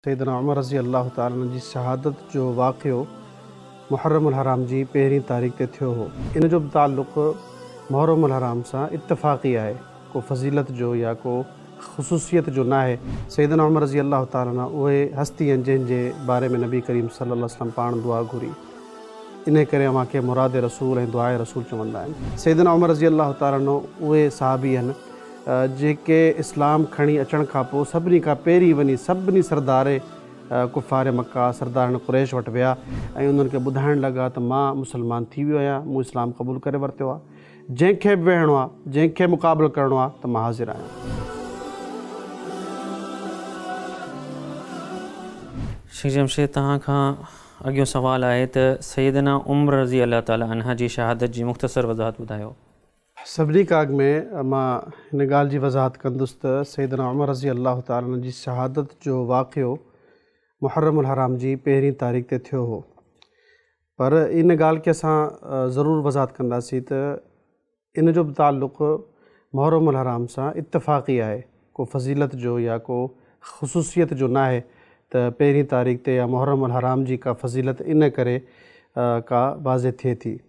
سيدنا عمر رضي الله تعالٰي عنه جي شهادت جو واقعو محرم الحرام جي پهرين تاريخ تي ٿيو هو. ان جو به تعلق محرم الحرام سان اتفاقي آهي، ڪو فضيلت جو يا ڪو خصوصيت جو ناهي. سيدنا عمر رضي الله تعالٰي عنه اهي هستي آهن جنهن جي باري ۾ نبي ڪريم صلي الله عليه وسلم پاڻ دعا گهري. انهي ڪري اوهان کي مراد رسول ۽ دعاء رسول چوندا آهن. سيدنا عمر رضي الله تعالٰي عنه اهي صحابي آهن جيڪي اسلام کڻي اچڻ کان پوء سڀني کان پهرين وڃي سڀني سردار ڪفار مڪه، سردارن قريش وٽ ويا ۽ انهن کي ٻڌائڻ لڳا ته مان مسلمان ٿي ويو آهيان، مون اسلام قبول ڪري ورتو آهي، جنهن کي به ويهڻو آهي، جنهن کي مقابلو ڪرڻو آهي ته مان حاضر آهيان. شيخ جمشيد توهان کان اڳيون سوال آهي ته سيدنا عمر رضي الله تعالٰي عنه جي شهادت جي مختصر وضاحت ٻڌايو. سڀني کان اڳ ۾ مان هن ڳالهه جي وضاحت ڪندس ته سيدنا عمر رضي الله تعالٰي عنه جي شهادت جو واقعو محرم الحرام جي پهرين تاريخ تي ٿيو هو پر ان ڳالهه کي اسان ضرور وضاحت ڪنداسين ته ان جو به تعلق محرم الحرام سان اتفاقي آهي ڪو فضيلت جو يا ڪو خصوصيت جو ناهي ته پهرين تاريخ تي يا محرم الحرام جي ڪا فضيلت ان ڪري ڪا واضح ٿئي ٿي.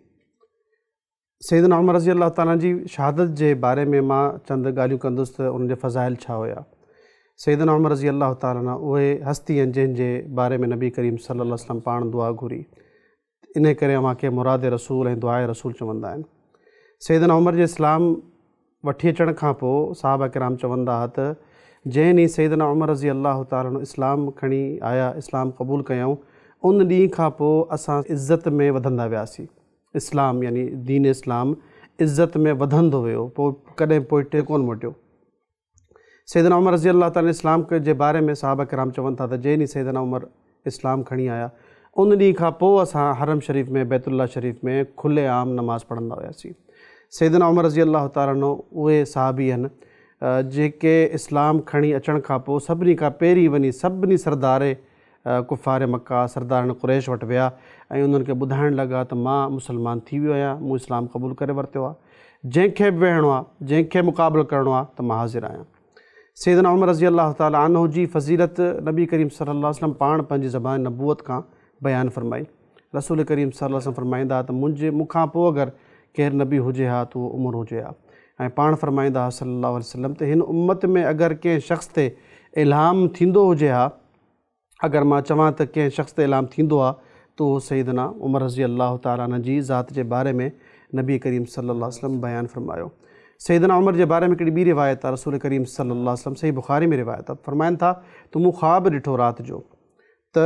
سيدنا عمر رضي الله تعالٰي جي شهادت جي باري ۾ مان چند ڳالهيون ڪندس ته انهن جا فضائل ڇا هيا. سيدنا عمر رضي الله تعالٰي عنه اهي هستي آهن جنهن جي باري ۾ نبي ڪريم صلي الله عليه وسلم پاڻ دعا گهري. انهي ڪري اوهان کي مراد رسول ۽ دعاء رسول چوندا آهن. سيدنا عمر جي اسلام وٺي اچڻ کان پوء صحابه ڪرام چوندا ها ته جنهن ڏينهن سيدنا عمر رضي الله تعالٰي عنه اسلام کڻي آيا، اسلام قبول ڪيائون، ان ڏينهن کان پوء اسان عزت ۾ وڌندا وياسين. اسلام يعني دين اسلام عزت ۾ وڌندو ويو پوء ڪڏهن پوئتي ڪونه موٽيو. سيدنا عمر رضي الله تعالٰي اسلام جي باري ۾ صحابه ڪرام چون ٿا ته جنهن ڏينهن سيدنا عمر اسلام کڻي آيا ان ڏينهن کان پوء اسان حرم شريف ۾ بيت الله شريف ۾ کلي عام نماز پڙهندا هياسين. سيدنا عمر رضي الله تعالٰي عنه اهي صحابي آهن جيڪي اسلام کڻي اچڻ کان پوء سڀني کان پهرين وڃي سڀني سردار ڪفار مڪه، سردارن قريش وٽ ويا ۽ انهن کي ٻڌائڻ لڳا ته مان مسلمان ٿي ويو آهيان، مون اسلام قبول ڪري ورتو آهي، جنهن کي به ويهڻو آهي، جنهن کي مقابلو ڪرڻو آهي ته مان حاضر آهيان. سيدنا عمر رضي الله تعالٰي عنه جي فضيلت نبي ڪريم صلي الله عليه وسلم پاڻ پنهنجي زبان نبوت کان بيان فرمائي. رسول ڪريم صلي الله عليه وسلم فرمائيندا ته منهنجي مون کان پوء اگر ڪير نبي هجي ها ته اهو عمر هجي ها ۽ پاڻ فرمائيندا ها صلي الله عليه وسلم ته هن امت ۾ اگر ڪنهن شخص تي الهام ٿيندو هجي ها، اگر مان چوان ته ڪنهن شخص تي الهام ٿيندو آ ته اهو سيدنا عمر رضي الله تعالٰي عنه جي ذات جي باري ۾ نبي ڪريم صلي الله عليه وسلم بيان فرمايو. سيدنا عمر جي باري ۾ هڪڙي ٻي روايت آ رسول ڪريم صلي الله عليه وسلم صحيح بخاري ۾ روايت آ فرمائن ٿا ته مون خواب ڏٺو رات جو ته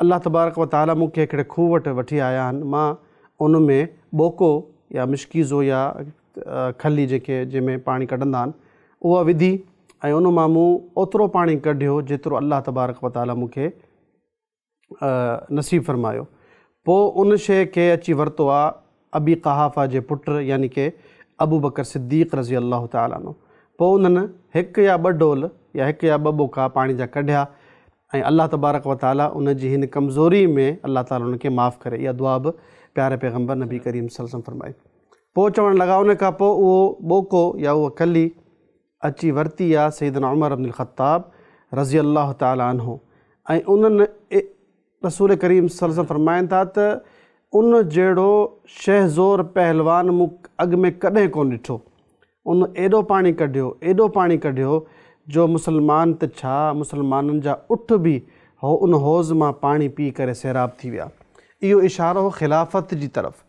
الله تبارڪ و تعالٰي مون کي هڪڙي کوهه وٽ وٺي آيا آهن مان ان ۾ ٻوڪو يا مشڪيزو يا کلي جيڪي جنهن ۾ پاڻي ڪڍندا آهن اها وڌي ۽ ان مان مون اوترو پاڻي ڪڍيو جيترو الله تبارڪ و تعاليٰ مون کي نصيب فرمايو پوء ان شيء کي اچي ورتو آ ابي قحافه جي پٽ يعني ڪي ابوبڪر صديق رضي الله تعاليٰ عنه پوء انهن هڪ يا ٻه ڊول يا هڪ يا ٻه ٻوڪا پاڻي جا ڪڍيا ۽ الله تبارڪ و تعاليٰ ان جي هن ڪمزوري ۾ الله تعاليٰ ان کي معاف ڪري اها دعا به پياري پيغمبر نبي ڪريم صلي الله عليه وسلم فرمائي پوء چوڻ لڳا ان کان پوء اهو ٻوڪو يا اها کلي اچي ورتي آ سيدنا عمر بن الخطاب رضي الله تعالٰي عنه ۽ انهن رسول ڪريم صلي الله عليه وسلم فرمائن ٿا ته ان جهڙو شهزور پهلوان مون اڳ ۾ ڪڏهن ڪونه ڏٺو ان ايڏو پاڻي ڪڍيو ايڏو پاڻي ڪڍيو جو مسلمان ته ڇا مسلمانن جا اٺ به هو ان حوض مان پاڻي پي ڪري سيراب ٿي ويا اهو اشارو هو خلافت جي طرف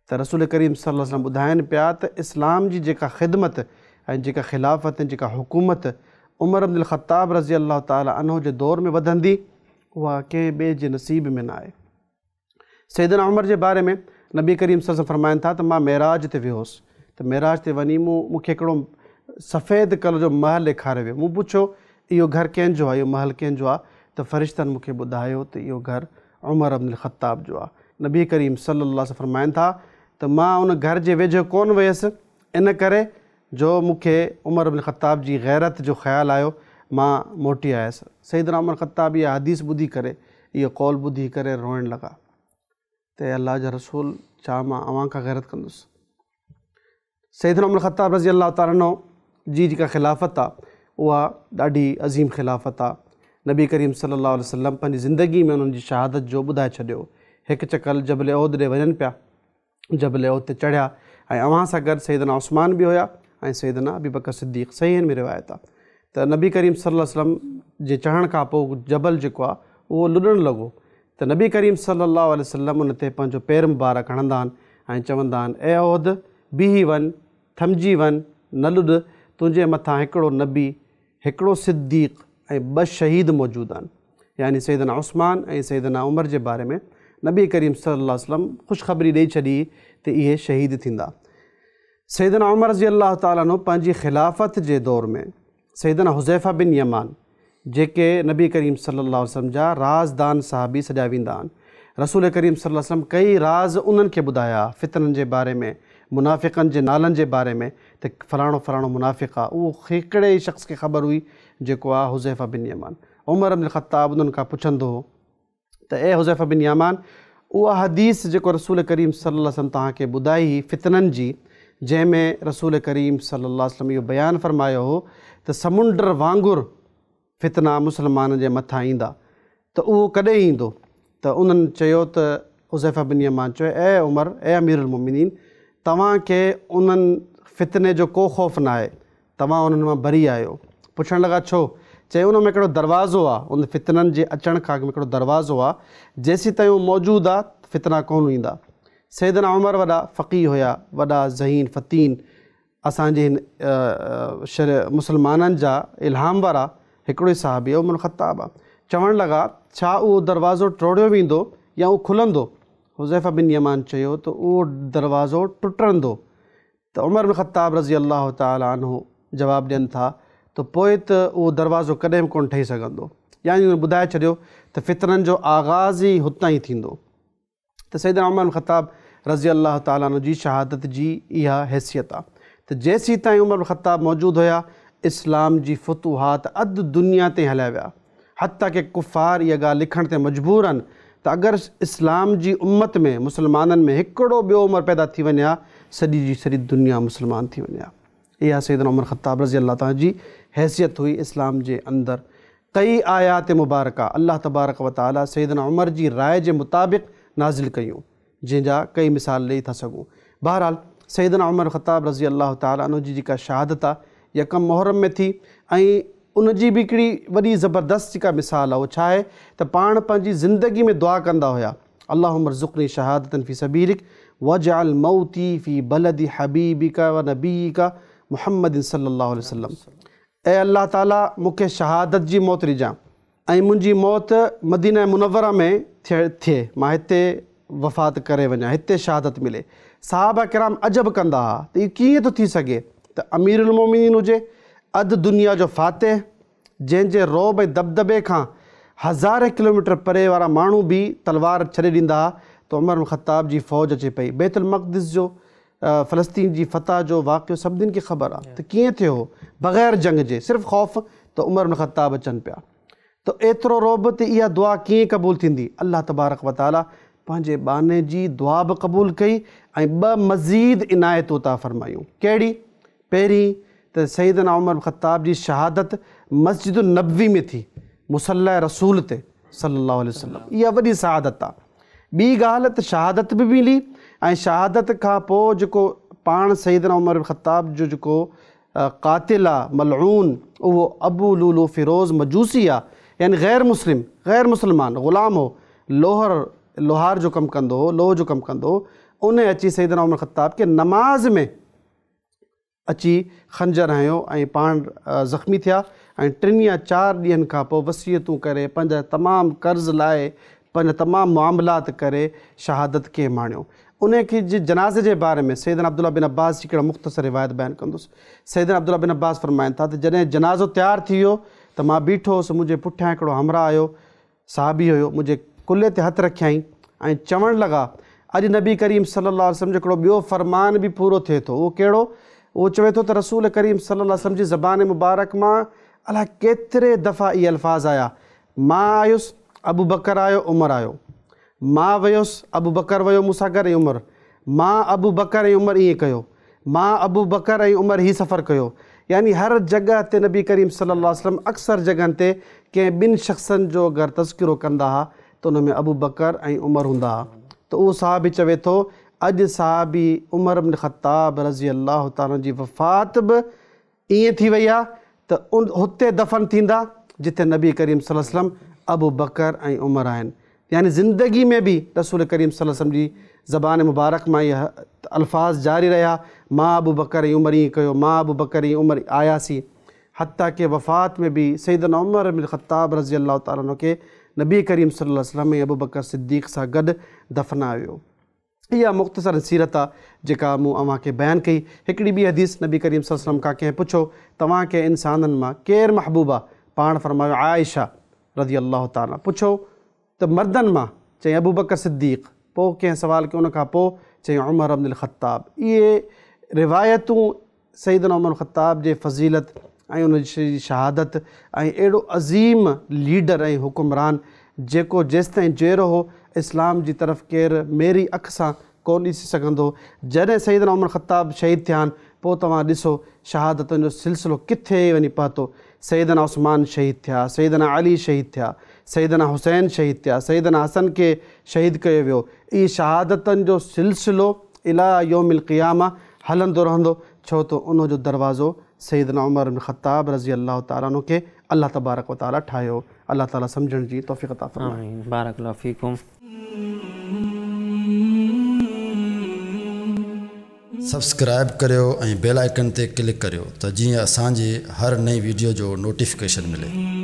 ته رسول ڪريم صلي الله عليه وسلم ٻڌائن پيا ته اسلام جي جيڪا خدمت ۽ جيڪا خلافت ۽ جيڪا حڪومت عمر بن الخطاب رضي الله تعالٰي عنه جي دور ۾ وڌندي اها ڪنهن ٻئي جي نصيب ۾ نه آهي. سيدنا عمر جي باري ۾ نبي ڪريم صلي الله عليه وسلم فرمائن ٿا ته مان معراج تي ويو هوس ته معراج تي وڃي مون مون کي هڪڙو سفيد ڪلر جو محل ڏيکاريو ويو مون پڇيو اهو گهر ڪنهن جو آهي اهو محل ڪنهن جو آهي ته فرشتن مون کي ٻڌايو ته اهو گهر عمر بن الخطاب جو آ. نبي ڪريم صلي الله عليه وسلم فرمائن ٿا ته مان ان گهر جي ويجهو ڪونه ويس ان ڪري جو مون کي عمر بن الخطاب جي غيرت جو خيال آيو مان موٽي آيس. سيدنا عمر خطاب اها حديث ٻڌي ڪري اهو قول ٻڌي ڪري روئڻ لڳا ته اي الله جا رسول ڇا مان اوهان کان غيرت ڪندس. سيدنا عمر خطاب رضي الله تعالٰي عنه جي جيڪا خلافت آ اها ڏاڍي عظيم خلافت آ. نبي ڪريم صلي الله عليه وسلم پنهنجي زندگي ۾ انهن جي شهادت جو ٻڌائي ڇڏيو. هڪ چڪر جبل احد ڏي وڃن پيا. جبل احد تي چڙهيا ۽ اوهان سان گڏ سيدنا عثمان به هيا ۽ سيدنا ابي بڪر صديق صحيحين ۾ روايت آ ته نبي ڪريم صلي الله عليه وسلم جي چڙهڻ کان پوء جبل جيڪو آ اهو لڏڻ لڳو ته نبي ڪريم صلي الله عليه وسلم ان تي پنهنجو پير مبارڪ هڻندا آهن ۽ چوندا آهن اي احد بيهي وڃ ٿمجي وڃ نه لڏ تنهنجي مٿان هڪڙو نبي هڪڙو صديق ۽ ٻه شهيد موجود آهن يعني سيدنا عثمان ۽ سيدنا عمر جي باري ۾ نبي ڪريم صلي الله عليه وسلم خوشخبري ڏئي ڇڏي ته اهي شهيد ٿيندا. سيدنا عمر رضي الله تعالٰي عنه پنهنجي خلافت جي دور ۾ سيدنا حذيفه بن يمان جيڪي نبي ڪريم صلي الله عليه وسلم جا رازدان صحابي سڏيا ويندا آهن رسول ڪريم صلي الله عليه وسلم ڪئي راز انهن کي ٻڌايا فتنن جي باري ۾ منافقن جي نالن جي باري ۾ ته فلاڻو فلاڻو منافق آ، اهو هڪڙي ئي شخص کي خبر هئي جيڪو آ حذيفه بن يمان. عمر بن الخطاب انهن کان پڇندو هو ته اي حذيفه بن يمان! اها حديث جيڪو رسول ڪريم صلي الله عليه وسلم توهان کي ٻڌائي هئي فتنن جي جنهن ۾ رسول ڪريم صلي الله عليه وسلم اهو بيان فرمايو هو ته سمنڊ وانگر فتنا مسلمانن جي مٿان ايندا ته اهو ڪڏهن ايندو؟ ته انهن چيو ته حذيفه بن يمان چيو اي عمر اي امير المومنين توهان کي انهن فتني جو ڪو خوف ناهي توهان انهن مان بري آهيو. پڇڻ لڳا ڇو؟ چيائين ان ۾ هڪڙو دروازو آ ان فتنن جي اچڻ کان اڳ ۾ هڪڙو دروازو آ جيسيتائين اهو موجود آ فتنا ڪونه ايندا. سيدنا عمر وڏا فقيه هيا وڏا ذهين فطين اسان جي هن شر مسلمانن جا الهام وارا هڪڙو ئي صحابي عمر خطاب آ. چوڻ لڳا، ڇا اهو دروازو ٽوڙيو ويندو يا اهو کلندو؟ حذيفه بن يمان چيو ته اهو دروازو ٽٽندو. ته عمر بن خطاب رضي الله تعالٰي عنه جواب ڏين ٿا ته پوء ته اهو دروازو ڪڏهن به ڪونه ٺهي سگهندو. يعني انهن ٻڌائي ڇڏيو ته فتنن جو آغاز ئي هتان ئي ٿيندو. ته سيدنا عمر بن خطاب رضي الله تعالٰي عنه جي شهادت جي اها حيثيت آ ته جيسيتائين عمر بن خطاب موجود هيا اسلام جي فتوحات اڌ دنيا تائين هليا ويا حتيٰ ڪه ڪفار اها ڳالهه لکڻ تي مجبور آهن ته اگر اسلام جي امت ۾ مسلمانن ۾ هڪڙو ٻيو عمر پيدا ٿي وڃي ها سڄي جي سڄي دنيا مسلمان ٿي وڃي ها اها سيدنا عمر خطاب رضي الله تعالٰي جي حيثيت هئي اسلام جي اندر ڪئي آيات مبارڪه الله تبارڪ و تعالي سيدنا عمر جي راء جي مطابق نازل ڪيون جنهن جا ڪئي مثال ڏئي ٿا سگهون. بهرحال سيدنا عمر خطاب رضي الله تعالي عنه جي جيڪا شهادت آ يڪم محرم ۾ ٿي ۽ ان جي به هڪڙي وڏي زبردست جيڪا مثال آ اهو ڇا آهي ته پاڻ پنهنجي زندگي ۾ دعا ڪندا هيا اللهم ارزقني شهادة في سبيلک واجعل موتي في بلد حبيبک و نبيک محمد صلي الله عليه وسلم اي الله تعاليٰ مون کي شهادت جي موت ڏجان ۽ منهنجي موت مدينه منوره ۾ ٿئي، مان هتي وفات ڪري وڃان، هتي شهادت ملي. صحابه ڪرام عجب ڪندا ها ته اهو ڪيئن ٿو ٿي سگهي ته امير المومنين هجي، اڌ دنيا جو فاتح، جنهن جي رعب ۽ دٻدٻي کان هزارين ڪلوميٽر پري وارا ماڻهو به تلوار ڇڏي ڏيندا ها ته عمر بن خطاب جي فوج اچي پئي بيت المقدس جو فلسطين جي فتح جو واقعو سڀني کي خبر آ ته ڪيئن ٿيو هو بغير جنگ جي صرف خوف ته عمر بن خطاب اچن پيا ته ايترو رعب تي اها دعا ڪيئن قبول ٿيندي الله تبارڪ و تعالي پنهنجي ٻانهي جي دعا به قبول ڪئي ۽ ٻه مزيد عنايتون عطا فرمايون ڪهڙي پهرين ته سيدنا عمر بن خطاب جي شهادت مسجد النبوي ۾ ٿي مصلي رسول تي صلي الله عليه وسلم اها وڏي سعادت آ ٻي ڳالهه ته شهادت به ملي ۽ شهادت کان پوء جيڪو پاڻ سيدنا عمر بن خطاب جو جيڪو قاتل آ ملعون اهو ابو لولو فيروز مجوسي آ يعني غير مسلم غير مسلمان غلام هو لوهر لوهار جو ڪم ڪندو هو لوهه جو ڪم ڪندو هو ان اچي سيدنا عمر خطاب کي نماز ۾ اچي خنجر هنيو ۽ پاڻ زخمي ٿيا ۽ ٽن يا چار ڏينهن کان پوء وصيتون ڪري پنهنجا تمام قرض لاهي پنهنجا تمام معاملات ڪري شهادت کي ماڻيو. انهي کي جي جنازي جي باري ۾ سيدنا عبدالله بن عباس جي هڪڙا مختصر روايت بيان ڪندس. سيدنا عبدالله بن عباس فرمائن ٿا ته جڏهن جنازو تيار ٿي ويو ته مان بيٺو هوس منهنجي پٺيان هڪڙو همراهه آيو صحابي هيو، منهنجي ڪلهي تي هٿ رکيائين ۽ چوڻ لڳا، اڄ نبي ڪريم صلّي الله عليه وسلّم جو هڪڙو ٻيو فرمان به پورو ٿئي ٿو، اهو ڪهڙو؟ اهو چوي ٿو ته رسول ڪريم صلّي الله عليه وسلّم جي زبان مبارڪ مان الائي ڪيتري دفعا اهي الفاظ آيا، مان آيس، ابوبڪر آيو، عمر آيو. مان ويس، ابوبڪر ويو مون سان گڏ ۽ عمر. مان، ابوبڪر ۽ عمر ائين ڪيو. مان، ابوبڪر ۽ عمر هي سفر ڪيو. يعني هر جڳهه تي نبي ڪريم صلي الله عليه وسلم اڪثر جڳهن تي ڪنهن ٻن شخصن جو اگر تذڪرو ڪندا ها ته ان ۾ ابوبڪر ۽ عمر هوندا ها ته اهو صحابي چوي ٿو اڄ صحابي عمر بن خطاب رضي الله تعالٰي عنه جي وفات به ائين ٿي وئي آهي ته هتي دفن ٿيندا جتي نبي ڪريم صلي الله عليه وسلم ابوبڪر ۽ عمر آهن يعني زندگي ۾ به رسول ڪريم صلي الله عليه وسلم جي زبان مبارڪ مان اهي الفاظ جاري رهيا، مان ابوبڪر ۽ عمر ائين ڪيو، مان ابوبڪر ۽ عمر آياسين، حتيٰ ڪه وفات ۾ به سيدنا عمر بن خطاب رضي الله تعالٰي عنه کي نبي ڪريم صلي الله عليه وسلم ۽ ابوبڪر صديق سان گڏ دفنايو ويو. اها مختصر سيرت آ جيڪا مون اوهان کي بيان ڪئي. هڪڙي ٻي حديث نبي ڪريم صلي الله عليه وسلم کان ڪنهن پڇيو، توهان کي انسانن مان ڪير محبوب آ؟ پاڻ فرمايو عائشه رضي الله تعالٰي عنها. پڇيو ته مردن مان؟ چيائين ابوبڪر صديق. پوء ڪنهن سوال ڪيو ان کان پوء؟ چيائين عمر بن الخطاب. اهي روايتون سيدنا عمر الخطاب جي فضيلت ۽ ان جي شهادت ۽ اهڙو عظيم ليڊر ۽ حڪمران جيڪو جيستائين جيئرو هو اسلام جي طرف ڪير ميري اک سان ڪونه ڏسي سگهندو هو. جڏهن سيدنا عمر خطاب شهيد ٿيا آهن پوء توهان ڏسو شهادتن جو سلسلو ڪٿي وڃي پهتو. سيدنا عثمان شهيد ٿيا، سيدنا علي شهيد ٿيا، سيدنا حسين شهيد ٿيا، سيدنا حسن کي شهيد ڪيو ويو. اهي شهادتن جو سلسلو اليٰ يوم القيامه هلندو رهندو ڇو ته ان جو دروازو سيدنا عمر بن خطاب رضي الله تعالٰي عنه کي الله تبارڪ و تعالٰي ٺاهيو. الله تعالٰي سمجهڻ جي توفيق عطا فرمائي. آمين بارڪ الله فيڪم. سبسڪرائيب ڪريو ۽ بيل آئيڪن تي ڪلڪ ڪريو ته جيئن اسان جي هر نئين ويڊيو جو نوٽيفڪيشن ملي.